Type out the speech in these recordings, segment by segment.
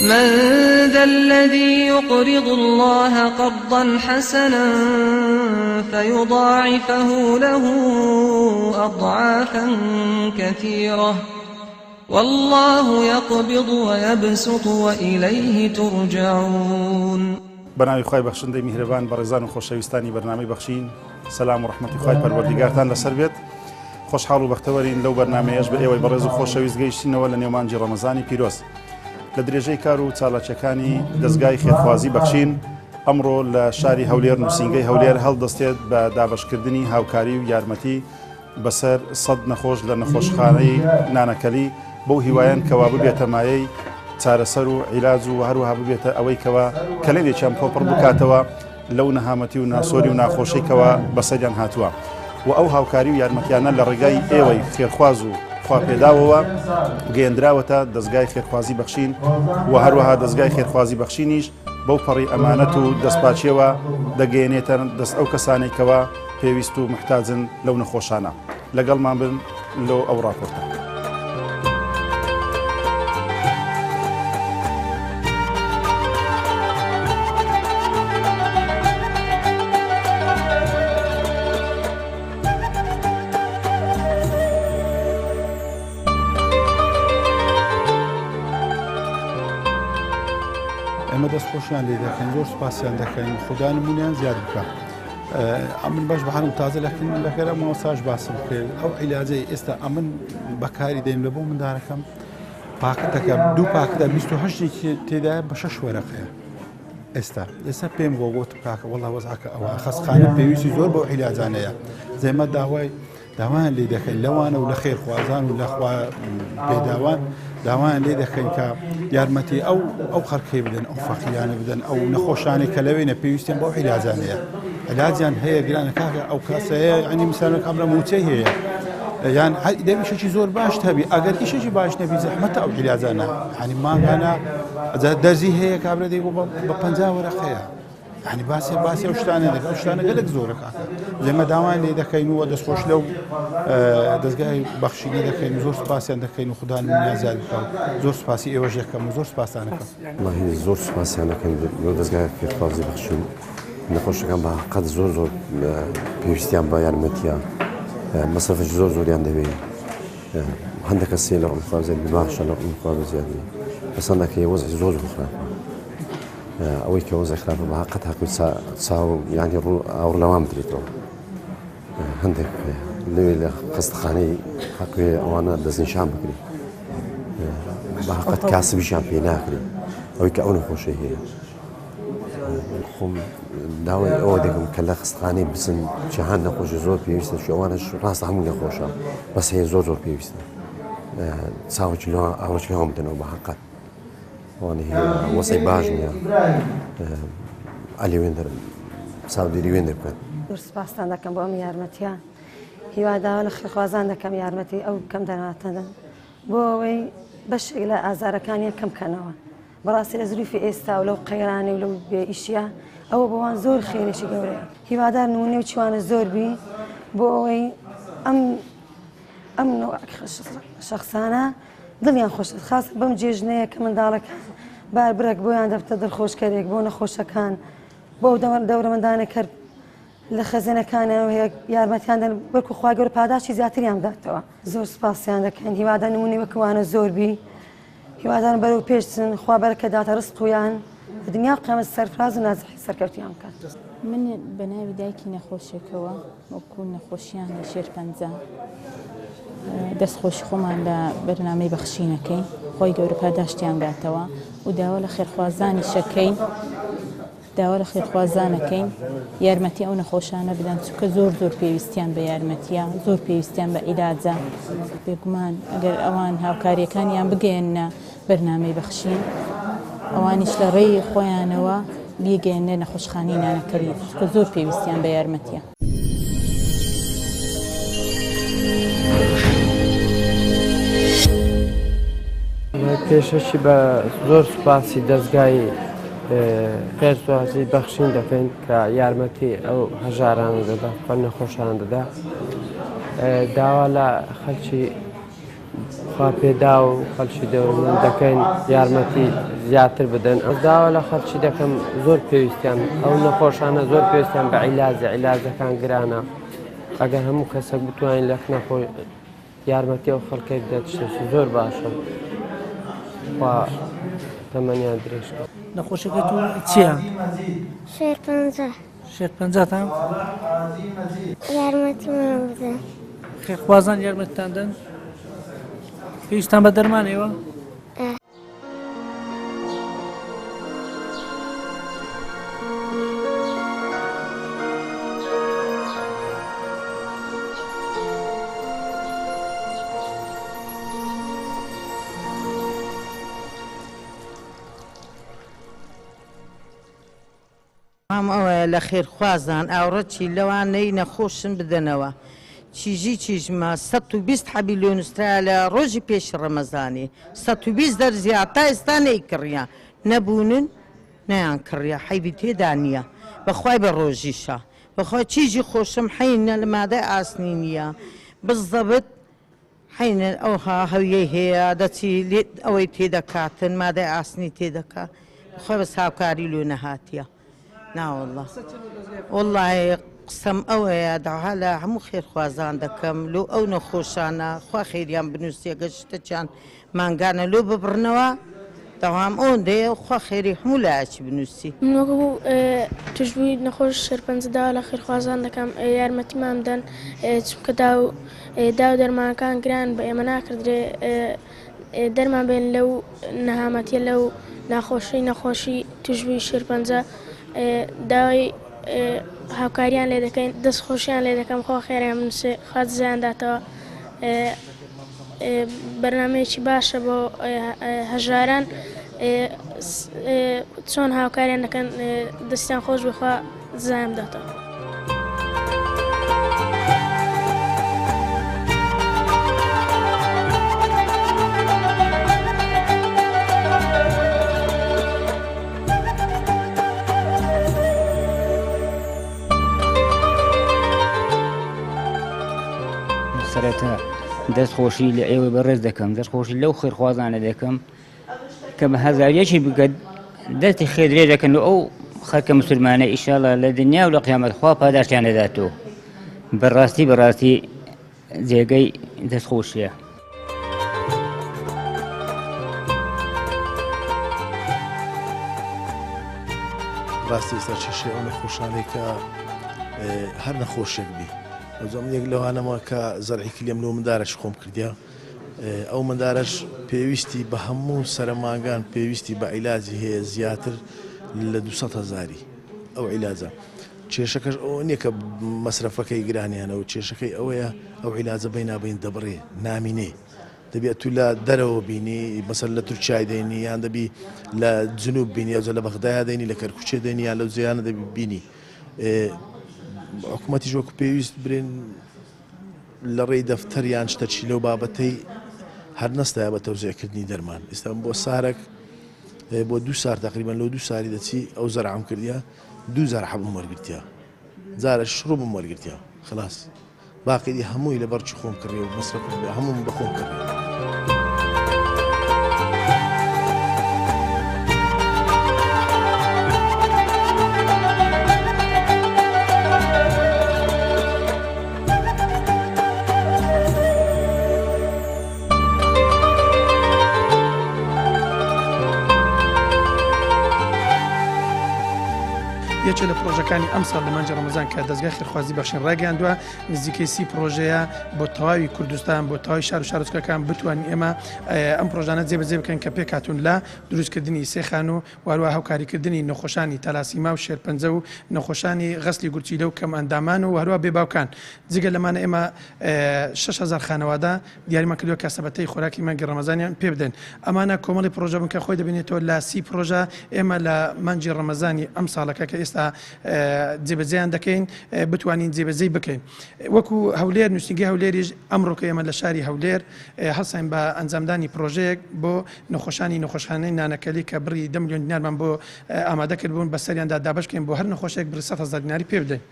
من ذا الذي يقرض الله قرضا حسنا فيضاعفه له أضعافا كثيرة والله يقبض ويبسط وإليه ترجعون. بەناوی خوای بەخشندەی میهرەبان. بەڕێزان و خۆشەویستانی بەرنامەی بەخشین، سەلام و ڕەحمەتی خوای پەروەردیگارتان لەسەر بێت. خۆشحاڵ و بەختەوەرین لەو بەرنامەیەش بە ئێوەی بەڕێز و خۆشەویست گەیشتینەوە لە نێو مانگی ڕەمەزانی پیرۆز. لە درێژەی کار و چالاکیەکانی دەزگای خێرخوازی بەخشین، ئەمڕۆ لە شاری هەولێر نووسینگەی هەولێر هەڵدەستێت بە دابەشکردنی هاوکاری و یارمەتی بەسەر 100 نەخۆش لە نەخۆشخانەی نانەکەلی، بەو هیوایەن کەوا ببێتە مایەی چارەسەر و عیلاج و هەروەها ببێتە ئەوەی کەوا کەلێنێکیان پۆ پڕ بکاتەوە لەو نەهامەتی و ناسۆری و ناخۆشی کەوا بەسەریان هاتووە. و ئەو هاوکاری و یارمەتیانە لە ڕێگای ئێوەی خێرخواز و خواپێداوەوە گەیەندراوەتە دەزگای خێرخوازی بەخشین و هەروەها دەزگای خێرخوازی بەخشینیش بەو پەڕی ئەمانەت و دەستپاچیەوە دەگەیەنێتە دەست ئەو کەسانەی کەوا پێویست و محتاجن لەو نەخۆشانە. لەگەڵمان بن لۆ ئەو ڕاپۆرتە. ئێمە دەست خۆشیان لێ دەکەین، زۆر سوپاسیان دەکەین، خودا نمونیان زیاد بکە. ئەمن باش بەحالم تازە لەکن لەگەرە مامۆستاش باسم کرد، ئەو عیلاجەی ئێستا ئەمن بەکاری دێن لە بۆ مندارەکەم پاکەتەکە دوو پاکەتە 28 تێدایە بە شەش وەرەقەیە. ئێستا پێم بۆ گوت کاکە وەڵا وەزعەکە ئەوە خەستخانە پێویستی زۆر بەو عیلاجانەیە. زێمە داوایان لێ دەکەین لەوانە و لە خێرخوازان و لە خوا پێداوان داوایان لێ دەکەین کە یارمەتی ئەو خەڵکەی بدەن، ئەو فەقیرانە بدەن، ئەو نەخۆشانەی کە لەوێنە پێویستیان بەو عیلاجانەیە. عیلاجیان هەیە گرانە کاکە، ئەو کاسەیە ینی مسانە کامرا موچەی هەیە، یان دەبی ئیشێکی زۆر باش هەبی، ئەگەر ئیشێکی باش نەبی زەحمەتە ئەو عیلاجانە. ینی مانگانە دەرزی هەیە کابرا دەیگۆ بە 50 وەرەقەیە. یعنی باسی ئەو شتانە دەکەن، ئەو شتانە گەلک زۆرە کاکە. ئێمە داوایان لێ دەکەین و دەستخۆش لەو دەستگای بەخشینە دەکەین و زۆر سوپاسیان دەکەین و خودا نمونیان زیاد بکە. زۆر سوپاسی ئێوەش دەکەم و زۆر سوپاستان دەکەم. وەڵاهی زۆر سوپاسیان دەکەین لەو دەستگای خێرخوازی بەخشین. نەخۆشەکان بە حەقەت زۆر زۆر پێویستیان بە یارمەتیە، مەسرەفێکی زۆر زۆریان دەوێت. هەندێک کەس لە ڕووخوا زیادی باشە، لە ڕووخوا زیادی بەس هەندێک وەزعی زۆر زۆر خراپە. ئەوەی کە وەزعی خراپە بە حەقەت حەقی چاو یانی ڕوو ئاوڕ لەوان بدرێتەوە. هەندێک لەوێ لە خەستەخانەی حەقوێ ئەوانە دەستنیشان بکرێت، بە حەقەت کاسبیشیان پێ ناکرێت ئەوەی کە ئەو نەخۆشەی هەیە. خۆم داوای ئەوە دەکەم کە لە خەستەخانەی بچن جیهان نەخۆشی زۆر پێویستە، چون ئەوانەش ڕاستە هەموو نەخۆشە بەس هەیە زۆر زۆر پێویستە چاوەکی لەوان ئاوەکی لەوان بدەنەوە بە حەقەت. ئەوانە هەیە وەزعی باش نییە، عەلی وێندەر چاودێری وێندەر بکەن. زۆر سوپاستان دەکەم بۆ ئەم یارمەتیە. هیواداوە لە خێرخوازان دەکەم یارمەتی ئەو کەم دەرامەتەدەن بۆ ئەوەی بەشێک لە ئازارەکانیان کەم بکەنەوە. بەڕاستی لە زروفی ئێستا و لەو قەیرانەی و لەو بێئیشیە ئەوە بۆوان زۆر خێرێکی گەورەیە. هیوادار نمونەی و چوانە زۆر بی بۆ ئەوەی ئەم نوع شخصانە دڵیان خۆش خاص بەم جێژنەیە کە منداڵەکان بار برەک بۆیان دەبتە دڵخۆشکەرێک بۆ نەخۆشەکان، بۆ دەورەمەندانە کە لە خەزێنەکانەوە هەیە یارمەتیان دەن، بەڵکو خوا گەورە پاداشی زیاتریان بداتەوە. زۆر سوپاسیان دەکەین. هیوادار نمونەی وەکوانە زۆر بی، هیوادارم بەرەو پێش چن، خوا بەرەکە داتە ڕزقیان دنیا و قیامەت سەرفراز و نازحی سەرکەوتیان بکات. من بە ناوی دایکی نەخۆشێکەوە وەکو نەخۆشیانی شێرپەنجە دەستخۆشی خۆمان لە بەرنامەی بەخشینەکەین، خۆی گەورە پاداشتیان داتەوە و داوا لە خێرخوازانی شەکەین، داوا لە خێرخوازانەکەین یارمەتی ئەو نەخۆشانە بدەن، چونکە زۆر زۆر پێویستیان بە یارمەتیە، زۆر پێویستیان بە عیلاجە. بێگومان ئەگەر ئەوان هاوکاریەکانیان بگەیەننە بەرنامەی بەخشین، ئەوانیش لە ڕێی خۆیانەوە بیگەیەننە نەخۆشخانەی نانەکەلی، چونکە زۆر پێویستیان بە یارمەتیە. پێشەکی بە زۆر سوپاسی دەزگای خێرخوازی بەخشین دەکەین کە یارمەتی ئەو هەژارانە دەدا، بە نەخۆشان دەدا. داوا لە خەلکی خوا پێدا و خەڵکی دەورمەند دەکەین یارمەتی زیاتر بدەن. داوا لە خەڵکی دەکەم زۆر پێویستیان ئەو نەخۆشانە زۆر پێویستیان بە عیلاجە، عیلاجەکان گرانە. ئەگەر هەموو کەسێک بتوانین لە نەخۆ یارمەتی ئەو خەڵکەی بدات شتێکی زۆر باشە. خوا تەمەنیان درێژ کات. نەخۆشەکەت و چییە؟ شێرپەنجە. شێرپەنجەتان؟ یارمەتیمان بدەن. خێرخوازان یارمەتیتان دەن؟ پێویستان بە دەرمان ئێوە؟ هەم ئەوەیە لە خێرخوازان ئاوڕەچی لەوانەی نەخۆشن بدەنەوە چیژی چیژمە 120 حەبی لۆ نووسرایە لە ڕۆژی پێشی ڕەمەزانی 120 دەرزی تا ئێستا نەیکڕیە نەبوونن نەیان کڕیە حەیبی تێدا نییە بەخوای بە ڕۆژیشە بەخوا چیژی خۆشم حەینە لە مادەی ئاسنی نییە بزەبت حەینە ئەوها هەویەی هەیە دەچی لێت ئەوەی تێدەکاتن مادەی ئاسنی تێدەکا بەخوای بەس هاوکاری لۆ نەهاتیە ناوەڵا وەڵای قسەم ئەوەیە داوا لە هەموو خێرخوازان دەکەم لۆ ئەو نەخۆشانە خوا خێریان بنووسێ گەر شتەکیان مانگانە لۆ ببڕنەوە داوام ئەوەندەیە خوا خێری هەموو لایەکی بنووسی. من وەکو توشبووی نەخۆش شێرپەنجە داوا لە خێرخوازان دەکەم یارمەتیمان بدەن چونکە داو داو دەرمانەکان گران بە ئێمە ناکردرێ دەرمان بێن لەو نەهامەتیە لەو ناخۆشی نەخۆشی توشبووی شێرپەنجە داوای هاوکاریان لێ دەکەین دەست خۆشیان لێ دەکەم خوا خێریان بنووسێ خوا جزایان داتەوە بەرنمەیەکی باشە بۆ هەژاران چۆن هاوکاریان دەکەن دەستیان خۆش بخوا جزایان بداتەوە. سەرەتا دەست خۆشی لە ئێوەی بەڕێز دەکەم دەست خۆشی لەو خێرخوازانە دەکەم کە بە هەزاریەکی بکە دەستی خێر درێژ دەکەن و ئەو خەرکە مسلمانە ئیشاڵە لە دنیا و لە قیامەت خوا پاداشتیان دەداتەوە بەڕاستی بەڕاستی جێگەی دەستخۆشیە. ڕاستی ئێستا کێشەی ئەو نەخۆشانەی کە هەر نەخۆشێک بی ئەوجا من یەک لەوانەمە کە زەرعی کلیم لۆ مندارەش خۆم کردیا ئەو مندارەش پێویستی بە هەموو سەرەمانگان پێویستی بە عیلاجی هەیە زیاتر لە 200 هەزاری ئەو عیلاجە کێشەکەش ئەوە نییە کە مەسرەفەکەی گرانیانە و کێشەکەی ئەوەیە ئەو عیلاجە بینابین دەبڕێ نامینێ دەبی ئەتوو لە دەرەوە بینی مەسەل لە تورکیای دەینی یان دەبی لە جنوب بینی ئەوجا لە بەغدایا دەینی لە کەرکوچێ دەینی یان لەو جێیانە دەبی بینی حکوومەتیش وەکو پێویست برێن لە ڕێی دەفتەر یان شتەچی لەو بابەتەی هەر نەستایە بە تەوزیعکردنی دەرمان ئێستا بۆ سارەک بۆ دوو سار تقریبا لەو دوو ساری دەچی ئەو زەرعم کردیە دوو جار حەبم وەرگرتیە جارە شڕوبم وەرگرتیە خلاص باقی دی هەمووی لە بەرچی خۆم کڕی و مەسرەفم بێ هەمووم بە خۆم کڕی. یەکێ لە پرۆژەکانی ئەمساڵ لە مانگی ڕەمەزان کە دەزگای خێرخوازی بەخشین ڕایگەیاندووە نزیکەی سی پرۆژەیە بۆ تەواوی کوردستان بۆ تەواوی شار و شارۆچکەکان بتوانین ئێمە ئەم پرۆژانە جێبەجێ بکەین کە پێکهاتوون لە دروستکردنی سێ خانوو و هەروەها هاوکاریکردنی نەخۆشانی تالاسیما و شێرپەنجە و نەخۆشانی غەسلی گورچیلە و کەمئەندامان و هەروەها بێ باوکان جگە لەمانە ئێمە 6000 خانەوادە دیاریمان کردووە کە سەبەتەی خۆراکی مانگی ڕەمەزانیان پێ بدەین. ئەمانە کۆمەڵی پڕۆژە بوون کە خۆی دەبینێتەوە لە سی پڕۆژە ئێمە لە مانگی ڕەمەزانی ئەمساڵەکە کە ئێستا جێبەجێیان دەکەین بتوانین جێبەجێی بکەین. وەکو هەولێر نووسینگەی هەولێریش ئەمڕۆکە ئێمە لە شاری هەولێر هەڵساین بە ئەنجامدانی پڕۆژەیەک بۆ نەخۆشانی نەخۆشخانەی نانەکەلی کە بڕی دە ملیۆن دینارمان بۆ ئامادە کردبوون بەسەریاندا دابەش بکەین بۆ هەر نەخۆشێک بڕی 100 هەزار دیناری پێ بدەین.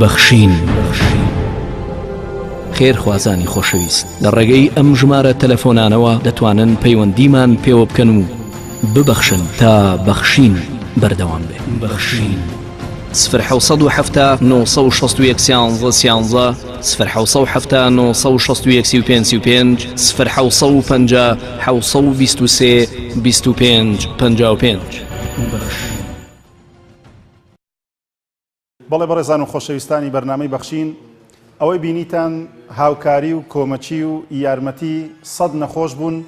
بەخشین. خێرخوازانی خۆشەویست لە ڕێگەی ئەم ژمارە تەلەفۆنانەوە دەتوانن پەیوەندیمان پێوە بکەن و ببەخشن تا بەخشین بەردەوام بێ. بەخشین. سفر 770 961 13 13 سفر 770 961 35 35 سفر 750 723 25 55. بەخشین. بەڵێ بەڕێزان و خۆشەویستانی بەرنامەی بەخشین، ئەوەی بینیتان هاوکاری و کۆمەکی و یارمەتی سەد نەخۆش بوون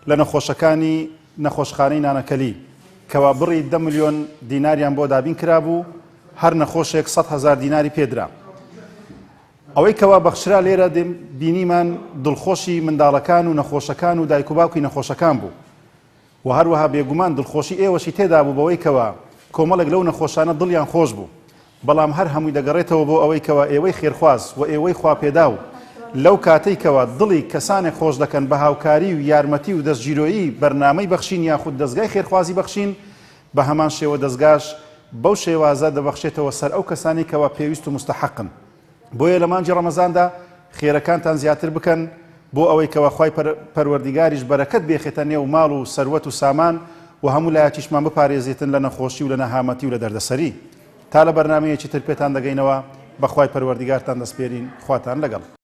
لە نەخۆشەکانی نەخۆشخانەی نانەکەلی کەوا بڕی دە ملیۆن دیناریان بۆ دابین کرابوو، هەر نەخۆشێک 100 هەزار دیناری پێدرا. ئەوەی کەوا بەخشرا لێرە بینیمان دڵخۆشی منداڵەکان و نەخۆشەکان و دایک و باوکی نەخۆشەکان بوو. وە هەروەها بێگومان دڵخۆشی ئێوەشی تێدابوو بەوەی کەوا کۆمەڵێک لەو نەخۆشانە دڵیان خۆش بوو بەڵام هەر هەمووی دەگەڕێتەوە بۆ ئەوەی کەوا ئێوەی خێرخواز وە ئێوەی خواپێداو لەو کاتەی کەوا دڵی کەسانێک خۆش دەکەن بە هاوکاری و یارمەتی و دەستگیرۆیی بەرنامەی بەخشین یاخود دەزگای خێرخوازی بەخشین بە هەمان شێوە دەزگاش بەو شێوازە دەبەخشێتەوە سەر ئەو کەسانەی کەوا پێویست و موستەحەقن. بۆیە لە مانگی ڕەمەزاندا خێرەکانتان زیاتر بکەن بۆ ئەوەی کەوا خوای پەروەردیگاریش بەرەکەت بێخێتە نێو ماڵ و سەروەت و سامان و هەموو لایەکیشمان بپارێزێتن لە نەخۆشی و لە نەهامەتی و لە دەردەسەری تا لە بەرنامەیەکی تر پێتان دەگەینەوە بەخوای پەروەردیگارتان دەسپێرین خواتان لەگەڵ.